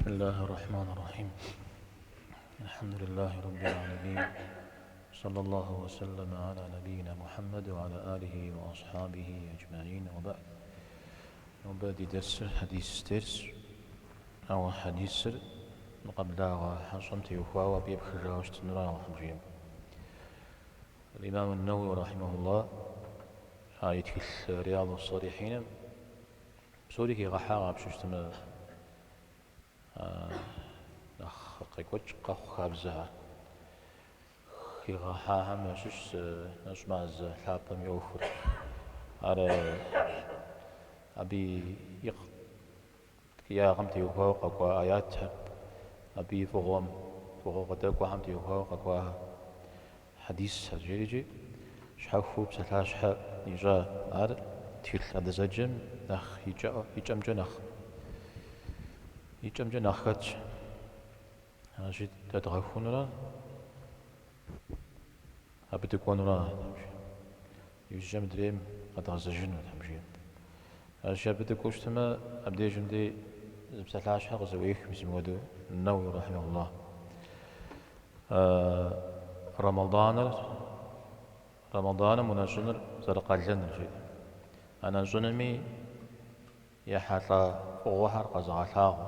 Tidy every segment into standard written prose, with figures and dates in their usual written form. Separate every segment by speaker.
Speaker 1: بسم الله الرحمن الرحيم الحمد لله رب العالمين صلى الله وسلم على نبينا محمد وعلى آله وأصحابه أجمعين وبعد Нобэ ди дерсыр хьэдис дерсщ, ауэ хьэдисыр мы къэблагъэ хьэщӏэм теухуауэ абы епхыжауэ щытынура Алыхьым жиӏэм. Имам ан-Нэуи рахьимахуллах а и тхылъ Рияду ссалихьиным псори хигъэхьа къапщтэу щытмэ, нэхъ къекӏуэкӏ къэхъу хабзэхэр. Хигъэхьахэм ящыщщ нэщӏ мазэ лъапӏэм и ӏуэхур. Ар абы и ткӏиягъым теухуауэ къэкӏуа аятхэр, абы и фӏыгъуэм, фӏыгъуэ къыдэкӏуэхэм теухуауэ къэкӏуа хьэдисхэр жери икӏи щхьэхуэу псалъащхьэ ищӏа. Ар тхылъ а дызэджэм нэхъ икӏэмкӏэ нэхъ икӏэмкӏэ нэхъ хэтщ. Аращи, дэдгъэхунурэ абы дыкӏуэнура, иужькӏэ мыдрейм къэдгъэзэжыну, Тхьэм жиӏэм. Аращи, абы дыкӏуэу щытмэ, абдежым дей зы псалъащхьэ къызэӏуех, мис мыуэдэу, Нэуи рахьимахуллах. Рэмэданыр, Рэмэданым унэщӏыныр зэрыкъалэныр, жиӏэ. А нэщӏынми Ехьэлӏа фӏыгъуэхэр къэзыгъэлъагъуэ,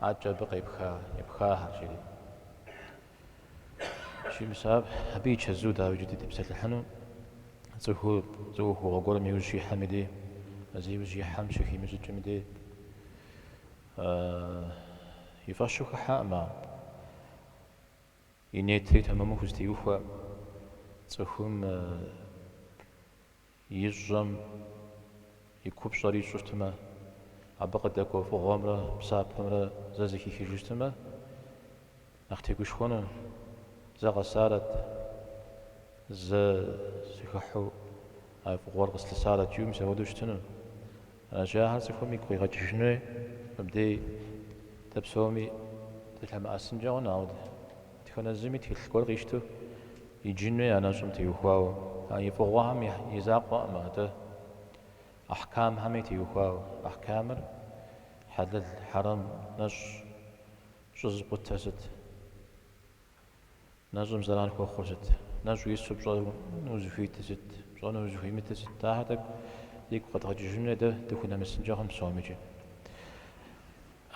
Speaker 1: адэкӏэ абы къепха епхахэр жери. Икӏи мис ар абы и чэзу дауэ иджы дытепсэлъыхьыну, цӏыхур зы ӏуэхугъуэ гуэрым иужь щихьэм и дей, а зи иужь ихьэм щыхимыщӏыкӏым и дей, и фӏэщу хыхьэкъым ар. И нетри тэмэму хузэтеухуэ цӏыхум Ищӏэм и купщӏэр ищӏэу щытмэ, абы къыдэкӏуэ фӏыгъуэмрэ псапэмрэ зэ зэхихыжу щытмэ, нэхъ тегушхуэну, зэ къэсарэт, зэ сыхыхьэу а фӏыгъуэр къыслъысарэт жиӏэу мис апхуэдэу щытыну. Аращи, ахэр цӏыхум игу къигъэкӏыжын хуей, мыбдей дэ псоми дылъэмыӏэсынкӏэ хъуну, ауэ Дэтхэнэ зыми тхылъ гуэр къищтэу иджын хуей а нэщӏым теухуауэ. А и фӏыгъуэхэм и закъуэкъым, атӏэ ахькамхэми теухуауэ. Ахькамыр хьэлэл, хьэрэм, нэщӏ щӏызыкъутэр сыт? Нэщӏым зэран хуэхъур сыт? Нэщӏ уису пщӏэну узыхуитыр сыт? Пщӏэну узыхуимытыр сыт? Ахэр тӏэкӏу дигу къэдгъэкӏыжын хуей дэ дыхунэмысынкӏэ хъун псомикӏи.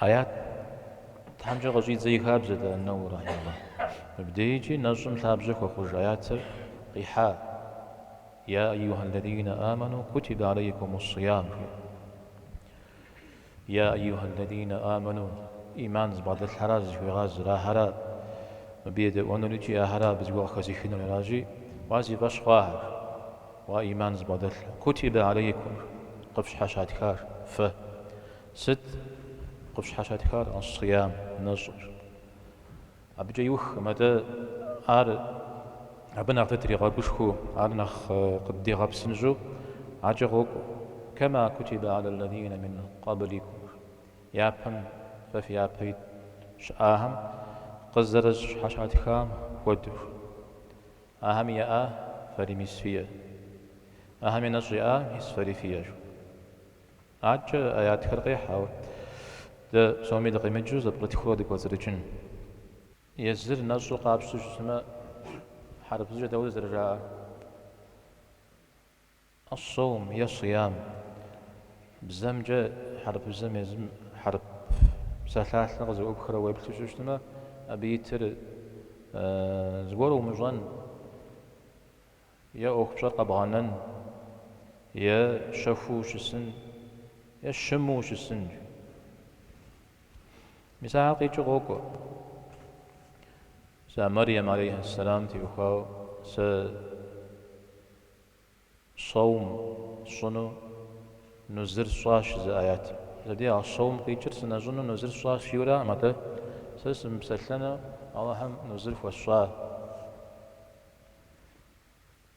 Speaker 1: Аятхэмкӏэ къыщӏидзэ и хабзэт ан-Нэуи рахьимахуллах. Мыбдеикӏи нэщӏым лъабжьэ хуэхъуж аятыр къихьа, Я айюха ллазина аману кутиба алейкумус-сиям, жиӏэ. Я айюха ллазина аману, иман зыбгъэдэлъхьэра зыхуигъазэр, ахьэра мыбы едэӏуэнур икӏи ахьэра абы зыгуэр къыхэзыхынур аращи, уа зи фӏэщ хъуахэр, уа иман зыбгъэдэлъхэр, кутиба алейкум, къыфщхьэщатхар, фэ. Сыт къыфщхьэщатхар ас-сиям, нэщӏыр? Абыкӏэ иухкъым, атӏэ ар абы нэхъ дытригъэгушхуэу, ар нэхъ къыддигъэпсынщӏэу адэкӏэ къокӏуэ. Кэма кутиба аля ллазина мин къабликум. Япэм, фэ фи япэ ит щыӏахэм къызэрыщхьэщатхам хуэдэу. Ахэми яӏа, фэри мис фиӏэ. Ахэми нэщӏ яӏа, мис фэри фиӏэщ. Адэкӏэ аятхэр къехь, ауэ дэ псоми дыкъемыджэу зэпкърытхыурэ дыкӏуэцӏрыкӏын. Езыр нэщӏу къапщтэу щытмэ, хьэрыпыбзэкӏэ дауэ зэрыжаӏэр? Ас-саум е сиям. Бзэмкӏэ хьэрыпыбзэм езым хьэрып псалъалъэ къызэӏупхрэ уеплъу щытмэ, абы итыр зыгуэр умыщӏэн, Е ӏуэху пщӏэр къэбгъэнэн, е щэхуу ущысын, е щыму ущысын. Мис ахэр къикӏыу къокӏуэ. Сэ Мэрием алейхьи сэлам теухуауэ сэ саум сщӏыну нузыр сщӏащ жызыӏэ аятым. Мис абдей а саум къикӏыр сынэщӏыну нузыр сщӏащ жиӏэураӏым, атӏэ сэ сымыпсэлъэну Алыхьым нузыр хуэсщӏа.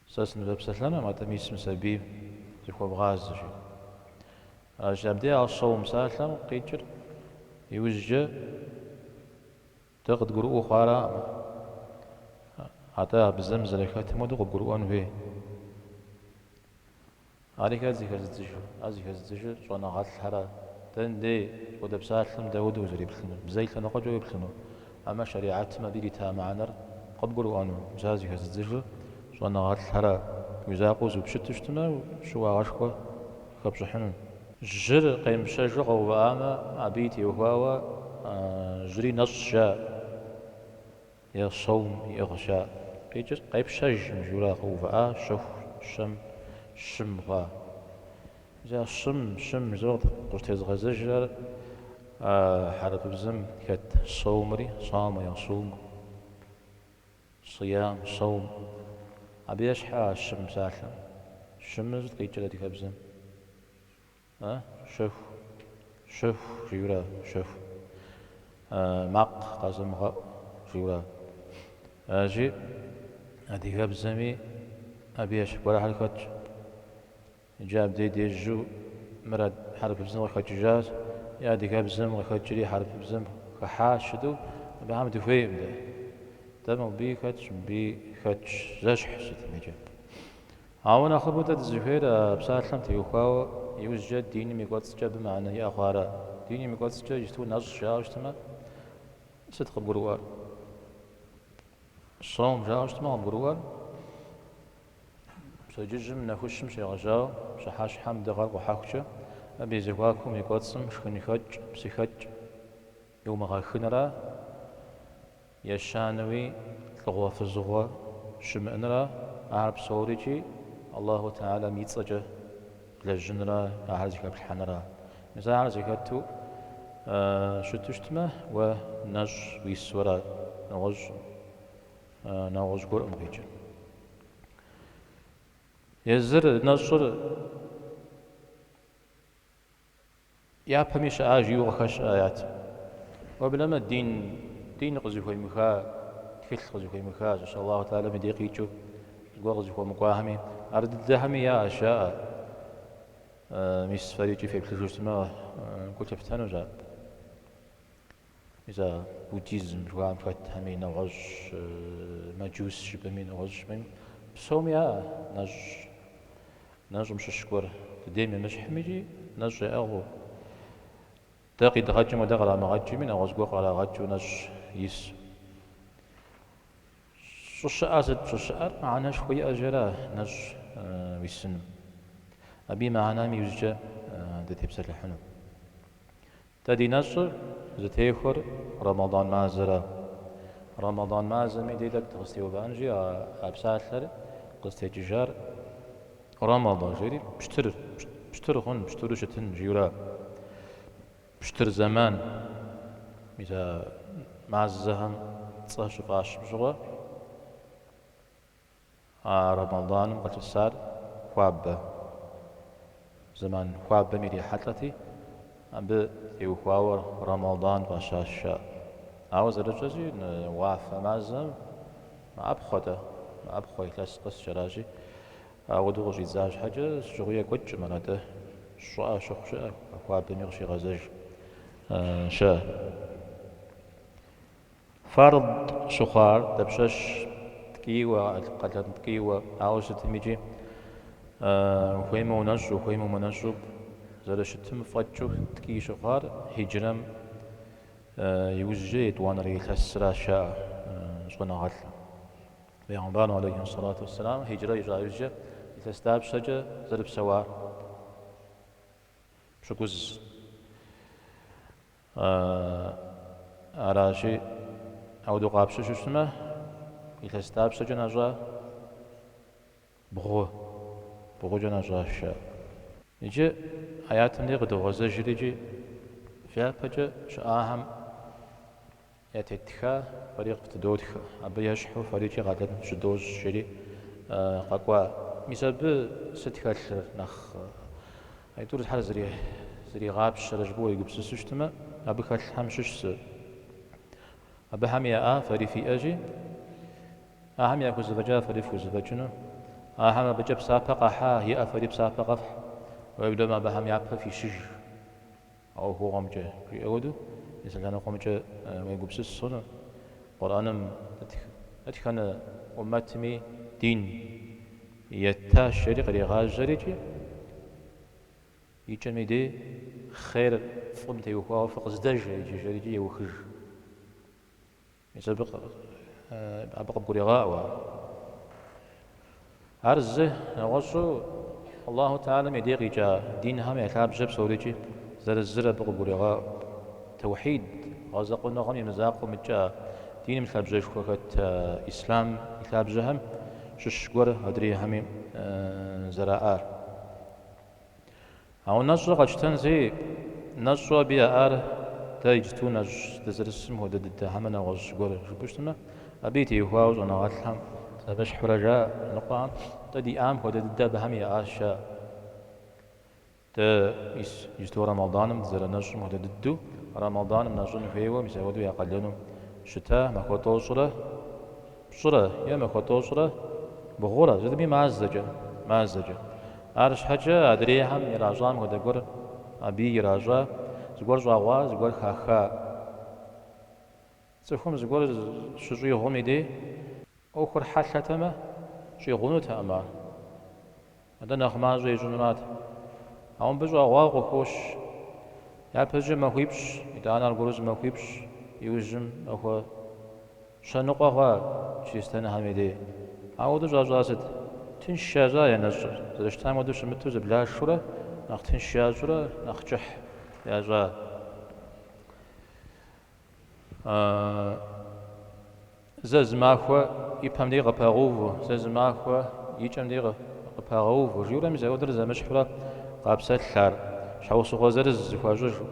Speaker 1: Сэ сынывэпсэлъэнукъым, атӏэ мис мы сабийм зыхуэвгъазэ, жи. Аращи, абдей а саум псалъэм къикӏыр иужькӏэ дэ къыдгурыӏуэу хъуараӏым. Атӏэ а бзэм зэрыхэтым хуэдэу къыбгурыӏуэн хуей. Ари хэт зэхэзыдзыжыр? Ар зэхэзыдзыжыр щӏэныгъэлӏхьэра. Дэнэ апхуэдэ псалъэм дауэдэу узэреплъынур? Бзэ и лъэныкъуэкӏэ уеплъыну? Амэ шэригьэтым абы ирита мыхьэнэр къыбгурыӏуэну? Мис ар зэхэзыдзыжыр щӏэныгъэлӏхэрэ уи закъуэу зупщыту щытмэ, щыуагъэшхуэ хэпщӏыхьыну. Жьыр къемыпщэжу къэувыӏамэ, абы и теухуауэ жьыри нэщӏщ жаӏэ. Е саум иӏыгъщ жаӏэ. Къикӏыр къепщэжкъым жиӏэурэ къэувыӏа, щэху, щэм, щым хъуа. Мис а щым, щым жысӏэу къыщӏытезгъэзэжыр ар хьэрыпыбзэм хэт саумри, сама ясум, сыям, саум. Абы ещхьэ а щым псалъэм. Щымыр сыт къикӏыр адыгэбзэм? А? Щэху. Щэху, жиӏэурэ, щэху. Макъ къэзымыгъэӏу, жиӏэурэ. Аращи, адыгэбзэми абы ещхь гуэрхэр хэтщ. Иджы абдей дежьу мыр хьэрыпыбзэм къыхэкӏыжащ, е адыгэбзэм къыхэкӏри хьэрыпыбзэм хыхьащ жытӏэу, абыхэм дыхуейкъым дэ. Дэ мобыи хэтщ, мыбыи хэтщ, зэщхьщ сытым иджы. Ауэ нэхъыбэу дэ дызыхуейр а псалъэм теухуауэ иужькӏэ диным и кӏуэцӏкӏэ абы мыхьэнэ иӏэ хъуара? Диным и кӏуэцӏкӏэ иджыту нэщӏ жаӏэу щытмэ, сыт къыбгурыӏуэр? Сом жаӏэу щытмэ, къыбгурыӏуэр? Пщэдджыжьым нэхущым щегъэжьауэ пщыхьэщхьэм дыгъэр къухьэхукӏэ, абы и зэхуакум и кӏуэцӏым шхынхэкӏ, псыхэкӏ иумыгъэхынра? Ещанэуи лӏыгъуэ-фызыгъуэ щымыӏэнра, ахэр псорикӏи Аллаху Тэхьэлам и цӏэкӏэ блэжьынра, ахэр зыхэплъхьэнра. Мис ахэр зэхэту щыту щытмэ, уэ нэщӏ уису ара, нэгъуэщӏ нэгъуэщӏ гуэркъым къикӏыр. Езыр нэщӏыр Япэми щыӏа жиӏэу къыхэщ аят. Уеблэмэ дин, дин къызыхуемыха, тхылъ къызыхуемыха, щыщ Аллаху Тэхьэлам и дей къикӏыу зыгуэр къызыхуэмыкӏуахэми, ар дыдэхэми яӏэщ, жаӏэ. Мис фэрикӏи феплъыжу щытмэ, гу лъыфтэнущ ар. Мис а буддизм жыхуаӏэм хэтхэми, нэгъуэщӏ маджус жыпӏэми, нэгъуэщӏ жыпӏэми, псоми яӏэ нэщӏ, нэщӏым щыщ гуэр. Дыдейм емыщхьми икӏи нэщӏ яӏыгъыу. Дэ къидгъэкӏым хуэдэ кърамыгъэкӏми, нэгъуэщӏ гуэр кърагъэкӏыу нэщӏ ису. Щӏыщыӏэр сыт? Щӏыщыӏэр мыхьэнэшхуэ иӏэщ ара нэщӏ уисыным. Абы и мыхьэнэм иужькӏэ дытепсэлъыхьыну. Дэ ди нэщӏыр зытехуэр Рэмэдан мазэра. Рэмэдан мазэми дей тӏэкӏу дыкъызэтеувыӏэнщи, а псалъэр къызытекӏыжар Рэмэдэ жери пщтыр, пщтыр хъун, пщтыру щытын жиӏэура. Пщтыр зэман, мис а мазэхэм цӏэ щыфӏащым щыгъуэ, А Рэмэданым къылъысар хуабэ, зэман хуабэм ирихьэлӏэти, абы теухуауэ Рэмэдан фӏащащ жаӏэ. Ауэ зэрытщӏэщи, уафэ мазэм мэӏэпхъуэ-тӏэ, мэӏэпхъуэ илъэс къэскӏэ аращи, ауэдэу къыщӏидза щхьэкӏэ сыт щыгъуи екӏуэкӏкъым ар, атӏэ щӏыӏэ щыхъу щыӏэ, хуабэми къыщигъэзэж щыӏэ. Фард щыхъуар дапщэщ ткӏийуэ, къалэн ткӏийуэ, ауэ сытым икӏи ухуеймэ унэщӏу, ухуеймэ умынэщӏу зэрыщытым фӏэкӏыу ткӏий щыхъуар хьиджрэм иужькӏэ етӏуанэрей илъэсыращ жаӏэ щӏэныгъэлӏым. Бегъымбарым алейхи сэлату уэсселам хьиджрэ ищӏа иужькӏэ илъэс дапщэкӏэ зэрыпсэуар? Пщыкӏуз. Аращи, ауэдэу къапщтэу щытмэ, илъэс дапщэкӏэ нэщӏа? Бгъу. Бгъукӏэ нэщӏащ, жаӏэ. Иджы аятым дей къыдогъэзэжыр икӏи фяпэкӏэ щыӏахэм Ятеттха фэри къыфтыдотхэ, абы ещхьу фэрикӏи къалэн фщыдощӏ, жери къэкӏуа. Мис абы сыт хэлъыр нэхъ аитӏур щхьэ зэригъапщэрэ жыпӏэу уегупсысу щытмэ, абы хэлъхэм щыщ зы. Абыхэм яӏа фэри фиӏэщи, ахэм яхузэфӏэкӏа фэри фхузэфӏэкӏыну, ахэм абыкӏэ псапэ къахьа, иӏэ фэри псапэ къэфхь, уеблэмэ абыхэм япэ фищыж. А ӏуэхугъуэмкӏэ, жиӏэ хуэдэу, мис а лъэныкъуэмкӏэ уегупсыс хъуну. Къурӏэным дэтхэнэ ӏумэтми дин еттащ жери къригъажьэри икӏи, и кӏэм и дей хъер фӏым теухуауэ фыкъыздэжэ иджы, жерикӏи еухыж. Мис абы абы къыбгурегъаӏуэ. Ар зы нэгъуэщӏу Аллаху Тэхьэлам и дей къикӏа динхэм я лъабжьэ псорикӏи зэрызыр абы къыбгурегъаӏуэ. Тэухьид гъэзэкъуэныгъэм и мызакъуэу мыдкӏэ диным лъабжьэшхуэ хэт ислъам и лъабжьэхэм щыщ гуэр адрейхэми зэраӏар. Ауэ нэщӏыр къэтщтэнщи, нэщӏу абы яӏар дэ иджыту нэщӏ дызэрысым хуэдэ дыдэ хьэмэ нэгъуэщӏ гуэр жыпӏэу щытмэ, абы и теухуауэ щӏэныгъэлӏхэм зэмыщхьурэ жаӏэ, ныкъуэхэм дэ диӏам хуэдэ дыдэ абыхэми яӏащ жаӏэ. Дэ мис иджыту Рэмэданым дызэрынэщӏым хуэдэ дыдэу Рэмэданым нэщӏын хуейуэ мис апхуэдэу я къалэну щыта махуэ тӏощӏрэ пщӏырэ е махуэ тӏощӏрэ бгъурэ, сытми мазэкӏэ, мазэкӏэ. Арщхьэкӏэ адрейхэм иращӏам хуэдэ гуэр абыи иращӏа, зыгуэр щӏагъуа, зыгуэр хаха. Цӏыхум зыгуэр щыщӏигъум и дей ӏуэхур хьэлъэтэмэ, щӏигъунутэкъым ар. Атӏэ нэхъ мащӏэ ищӏынурат. Ауэ мыбы щӏагъуауэ къыхощ. Япэщӏыкӏэ махуипщӏ, итӏанэ аргуэру зы махуипщӏ, иужьым махуэ щэ ныкъуэ хъуа чристэнхэм и дей. Ауэдэу щӏащӏар сыт? Тынш ящӏа я нэщӏыр. Зэрыщытам хуэдэу щымыту зэблашурэ, нэхъ тынш ящӏурэ, нэхъ кӏыхь ящӏа. Зэ зы махуэ и пэм дей къыпагъэуву, зэ зы махуэ и кӏэм дей къыпагъэуву, жиӏэурэ мис апхуэдэр зэмыщхьурэ къапсэлъ ар, щхьэусыгъуэ зырыз зыхуащӏыжу.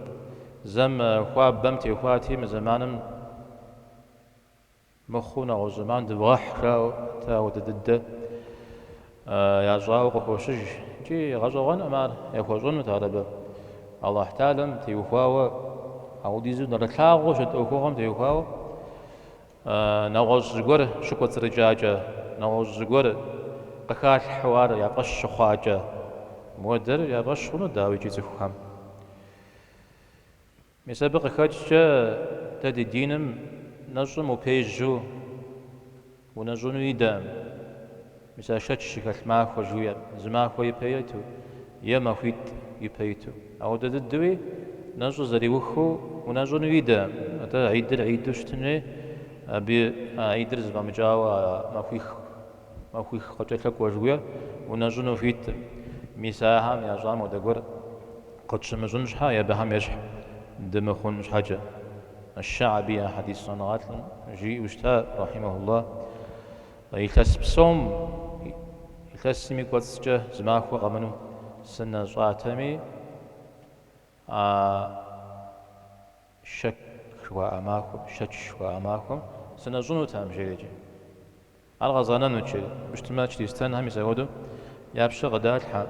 Speaker 1: Зэм хуабэм техуати, мы зэманым мыхъуу нэгъуэщӏ зэман дывгъэхь, жаӏэу апхуэдэ дыдэ ящӏауэ къыхощыж. Икӏи гъэщӏэгъуэнкъым ар, яхуэщӏэнут ар абы. Аллахь Тэхьэлам теухуауэ, ауэдизу нэрылъагъуу щыт ӏуэхугъуэм теухуауэ, нэгъуэщӏ зыгуэр щыкӏуэцӏрыкӏакӏэ, нэгъуэщӏ зыгуэр къыхалъхьэу ар я фӏэщ щыхъуакӏэ, мыуэдэр я фӏэщ хъуну, дауэ икӏи цӏыхухэм. Мис абы къыхэкӏкӏэ дэ ди диным нэщӏым упежьэу унэщӏыну идэкъым. Мис а шэч щыхэлъ махуэ жыхуиӏэм, зы махуэ ипэ иту е махуитӏ ипэ иту. Ауэдэ дыдэуи нэщӏыр зэриухыу унэщӏыну идэкъым. Атӏэ гьидыр гьиду щытын хуей, абы а гьидыр зэфӏэмыкӏауэ а махуих, махуих къыкӏэлъыкӏуэ жыхуиӏэр унэщӏыну хуиткъым. Мис ахэм ящӏам хуэдэ гуэр къытщымыщӏын щхьэ е абыхэм ещхь дымыхъун щхьэкӏэ. Аш-Ша'би а хьэдис щӏэныгъэлӏым жиӏэу щыта, рахьимахуллах, илъэс псом, илъэсым и кӏуэцӏкӏэ зы махуэ къэмыну сынэщӏатэми, а Шэк жыхуаӏэ махуэм, шэч жыхуаӏэ махуэм сынэщӏынутэкъым, жерикӏи. Ар къэзгъэнэнут, жери. Абы щытмэ, чристэнхэм мис апхуэдэу я пщэ къыдалъхьэ,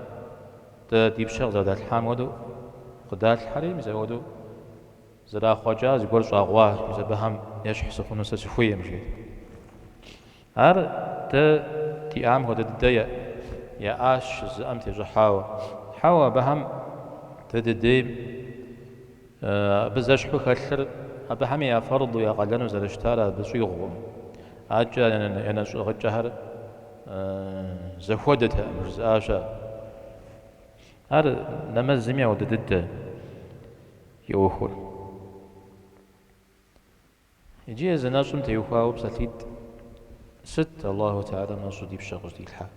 Speaker 1: дэ ди пщэ къызэрыдалъхьам хуэдэу къыдалъхьэри, мис апхуэдэу зэрахъуэкӏа, зыгуэр щӏагъуа, мис абыхэм ещхь сыхъуну сэ сыхуейкъым, жери. Ар дэ диӏам хуэдэ дыдэ яӏащ жызыӏэм тещӏыхьауэ. Хьэуэ, абыхэм дэ дыдейм абы зэщхьу хэлъыр абыхэми я фэрду, я къалэну зэрыщытар абы щӏигъукъым. Адэкӏэ я нэщӏ ӏыгъыкӏэхэр зэхуэдэтэкъым, жызыӏа щыӏэ. Ар нэмэзми ауэдэ дыдэ и ӏуэхур. Иджы езы нэщӏым теухуауэ псалъитӏ. Сыт Аллаху Тэхьэлам нэщӏыр ди пщэ къыщӏыдилъхьар?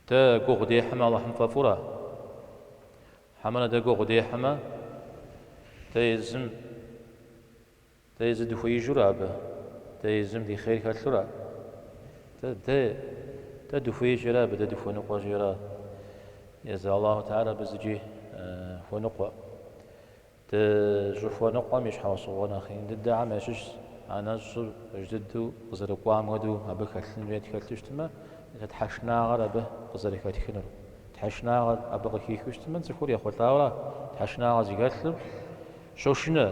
Speaker 1: Дэ гугъу дехьмэ Аллахьым фӏэфӏура? Хьэмэрэ дэ гугъу дехьмэ, дэ езым, дэ езы дыхуеижура абы? Дэ езым ди хъер хэлъура? Дэ, дэ, дэ дыхуейщи ара абы, дэ дыхуэныкъуэщи ара? Езы Аллаху Тэхьэлар абы зыкӏи хуэныкъуэкъым. Дыщӏыхуэныкъуэм и щхьэусыгъуэ нэхъ ин дыдэхэм ящыщщ а нэщӏыр пэж дыдэу къызэрыкӏуам хуэдэу абы хэлъын хуейр тхэлъу щытмэ, мис а тхьэшынагъэр абы къызэрыхэтхынур. Тхьэшынагъэр абы къыхихыу щытмэ, цӏыхур ехъулӏауэра тхьэшынагъэ зыхэлъыр щошынэ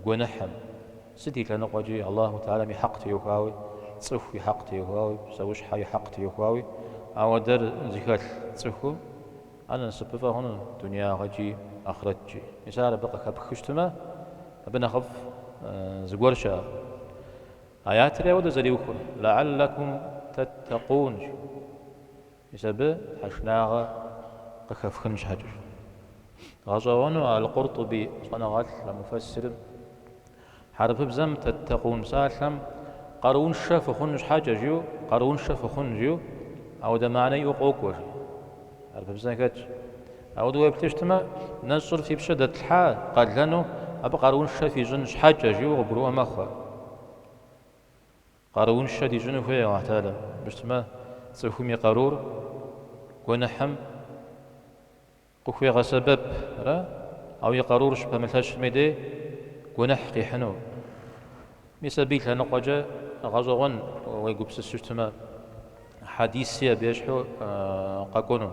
Speaker 1: гуэныхьым. Сыт и лъэныкъуэкӏи Аллаху Тэхьэлам и хьэкъ теухуауи, цӏыху и хьэкъ теухуауи, псэущхьэ и хьэкъ теухуауи, ауэдэр зыхэлъ цӏыхум Ар насыпыфӏэ хъуну дунеягъэкӏи ахърэткӏи. Мис ар абы къыхэпхыу щытмэ, абы нэхъыфӏ зыгуэр щыӏэ. Аятри ауэдэ зэриухыр, Лэӏэллэкум тэттэкъун. Мис абы тхьэшынагъэ къыхэфхын щхьэкӏэщ. Гъэщӏэгъуэну Аль-Къуртӏуби щӏэныгъэлӏ муфэссирым хьэрыпыбзэм тэттэкъун псалъэм къарууншэ фыхъун щхьэкӏэ жиӏэу, къарууншэ фыхъун жиӏэу, ауэдэ мыхьэнэ иӏэу къокӏуэ, жи. Хьэрыпыбзэм хэтщ. Ауэдэу уеплъу щытмэ, нэщӏыр фи пщэ дэтлъхьа къалэну абы къарууншэ фищӏын щхьэкӏэ жиӏэу къыбгурыӏуэ мэхъу. Къарууншэ дищӏыну хуей Алыхь Тэхьэлам. Абы щытмэ, цӏыхум и къарур гуэныхьым къыхуегъэсэбэп, ара? Ауэ и къарур щыпэмылъэщым и дей гуэныхь къихьыну. Мис абы и лъэныкъуэкӏэ гъэщӏэгъуэн уегупсысу щытмэ, хьэдиси абы ещхьу къэкӏуэну.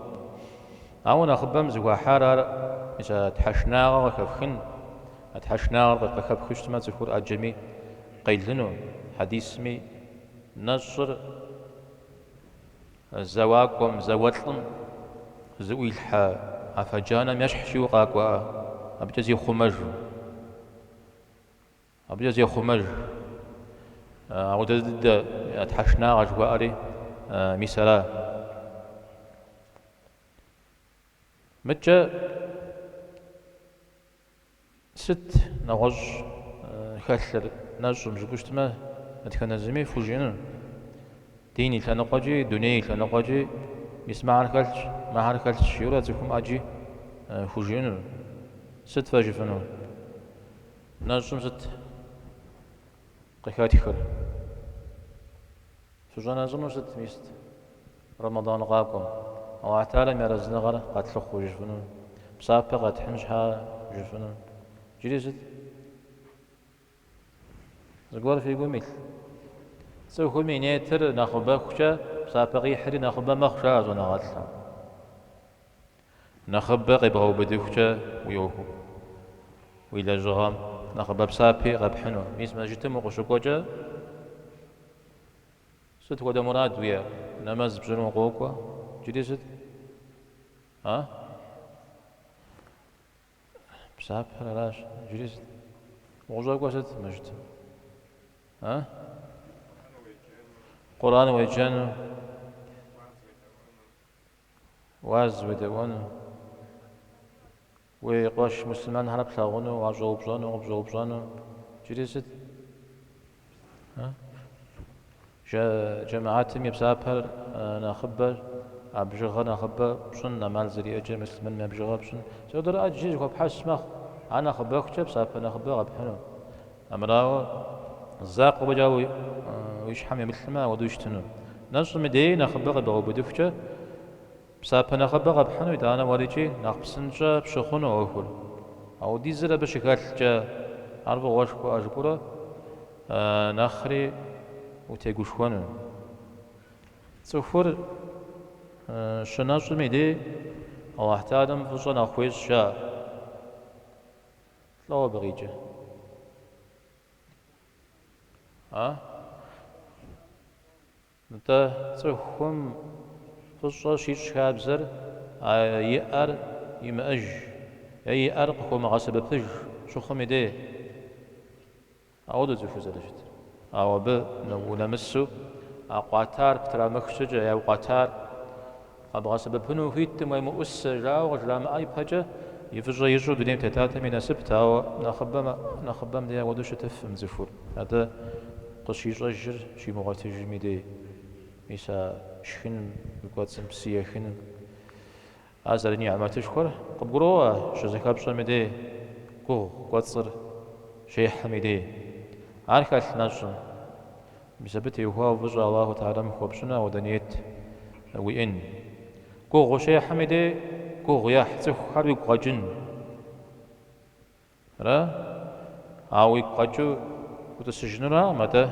Speaker 1: Ауэ нэхъыбэм зыхуахьар ар мис а тхьэшынагъэ къыхэфхын, а тхьэшынагъэр къыхэпхыу щытмэ, цӏыхур ӏэджэми къелыну, хьэдисми нэщӏыр зэуакӏуэм, зауэлӏым зыӏуилъхьэ афэ джанэм ещхь жиӏэу къакӏуэ, абыкӏэ зихъумэжу. Абыкӏэ зехъумэж. Ауэдэ дыдэ тхьэшынагъэ жыхуаӏэри мис ара. Мыдкӏэ сыт нэгъуэщӏ хэлъыр нэщӏым жыпӏэу щытмэ, дэтхэнэ зыми фхужиӏэну. Дин и лъэныкъуэкӏи, дуней и лъэныкъуэкӏи мис мыхьэр хэлъщ, мыхьэр хэлъщ жиӏэурэ цӏыхум ӏэджи хужиӏэну. Сыт фэ жыфӏэну? Нэщӏым сыт къыхэтхыр? Фыщӏэнэщӏыну сыт, мис Рэмэдан къакӏуэм? Алыхь Тэхьэлам и арэзыныгъэр къэтлъыхъуэу жыфӏэну, псапэ къэтхьын щхьа жыфӏэну. Иджыри сыт? Зыгуэр фи гум илъ? Цӏыхум и нетыр нэхъыбэхукӏэ псапэ къихьри нэхъыбэ мэхъу, жаӏэ щӏэныгъэлӏхэм. Нэхъыбэ къебгъэубыдыхукӏэ уи ӏуэхум, уи лэжьыгъэм нэхъыбэ псапи къэпхьыну. Мис мэжджытым укъыщыкӏуэкӏэ сыт хуэдэ мурад уиӏэ? Нэмэз пщӏыну укъокӏуэ. Иджыри сыт? А? Псапэр аращ. Иджыри сыт? Укъыщӏэкӏуэр сыт мэжджытым? А? Къурӏэн уеджэну. Уаз уедэӏуэну, уи къуэш муслъымэнхэр плъагъуну, уащӏэупщӏэну, къыпщӏэупщӏэну. Иджыри сыт? Джэмыхьэтым и псапэр нэхъыбэ, а бжыгъэр нэхъыбэ пщӏын, ӏэмал зэриӏэкӏэ муслъымэным я бжыгъэр пщӏын. Сыт ӏэджи зыхуэпхьэс мэхъу, ар нэхъыбэхукӏэ псапэ нэхъыбэ къэпхьыну. Армырауэ, закъуэ фӏэкӏа уи щхьэм имылъмэ, ауэдэу щытыну. Нэщӏым и деи нэхъыбэ къебгъэубыдыхукӏэ, псапэ нэхъыбэ къэпхьыну, итӏанэ уэрикӏи нэхъ псынщӏэ пщыхъуну ӏуэхур. Ауэдизыр абы щыхэлъкӏэ, ар фӏыгъуэшхуэӏэ жыпӏэурэ нэхъри утегушхуэну. Цӏыхур щынэщӏым и дей Алыхь Тэхьэлам фӏыщӏэ нэхъ хуещӏ, жаӏэ. Лӏо абы къикӏыр? А? Нтӏэ, цӏыхум фӏыщӏэ щищӏ хабзэр а иӏэр имыӏэж е иӏэр къыхуэмыгъэсэбэпыж щыхъум и дей. Ауэдэу цӏыхур зэрыщытыр. Ауэ абы унэмысу а къуатар птрамых щӏыкӏэ е къуатар къэбгъэсэбэпыну ухуиткъым, уемыӏусэ жаӏэу къыжрамыӏэ ипэкӏэ и фӏыщӏэ ищӏу дунейм тетатэм и насыпт, ауэ нэхъыбэм, нэхъыбэм дей ауэдэу щытыфым цӏыхур. Атӏэ къыщищӏэжыр щимыгъуэтыжым и дей, мис а шхыным, уи кӏуэцӏым псы ехыным. Ар зэрынигьмэтышхуэр къыбгуроӏуэ щызэхэпщӏэм и дей, гугъу кӏуэцӏыр щехьым и дей. Ар хэлъ нэщӏым. Мис абы теухуауэ фӏыщӏэ Аллаху Тэхьэлам хуэпщӏыну ауэдэ ниет уиӏэн. Гугъу ущехьым и дей, гугъу ехь цӏыхухэр уигу къэкӏын. Ара? Ауэ уигу къэкӏыу утӏысыжынуракъым, атӏэ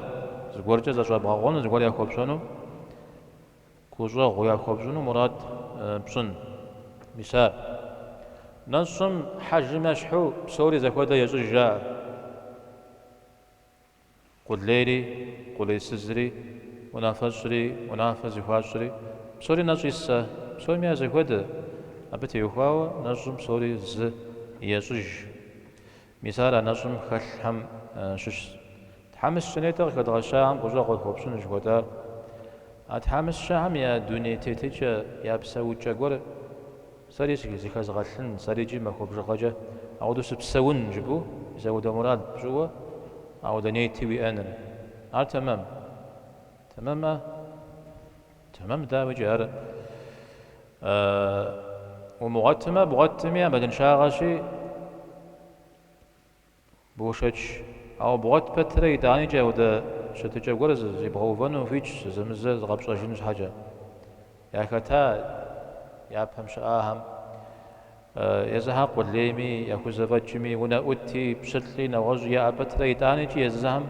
Speaker 1: зыгуэркӏэ зэщӏэбгъэкъуэну, зыгуэр яхуэпщӏэну, гущӏэгъу яхуэпщӏыну мурад пщӏын. Мис ар. Нэщӏым хьэжым ещхьу псори зэхуэдэ ещӏыж, жаӏэ. Къулейри, къулейсызри, унафэщӏри, унафэ зыхуащӏри, псори нэщӏ исэ, псоми я зэхуэдэ. Абы теухуауэ нэщӏым псори зы ещӏыж. Мис ар а нэщӏым хэлъхэм щыщщ. Тхьэмыщкӏэ нетӏэ къыхэдгъэщахэм гущӏэгъу яхуэпщӏыну жыхуэтӏар. А тхьэмыщкӏэхэм я дуней тетыкӏэ, я псэукӏэ гуэр. Сэри зыхэзгъэлъын, сэри иджы махуэ бжыгъэкӏэ ауэдэу сыпсэун жыпӏэу, мис ауэдэ мурад пщӏыуэ, ауэдэ нети уиӏэныр. Ар тэмэм? Тэмэмэ? Тэмэм, дауикӏи, ар умыгъуэтмэ, бгъуэтми ӏэмалыншагъэщи, Бошэч. Ауэ бгъуэт пэтрэ итӏаникӏи ауэдэ щытыкӏэ гуэр зибгъэувэну ухуитщ зэзэмызэ зыкъэпщӏэжын щхьэкӏэ. Яхэта япэм щыӏахэм езыхэр къулейми, яхузэфӏэкӏми, унэӏути, пщылӏи, нэгъуэщӏи яӏэ пэтрэ итӏаникӏи езыхэм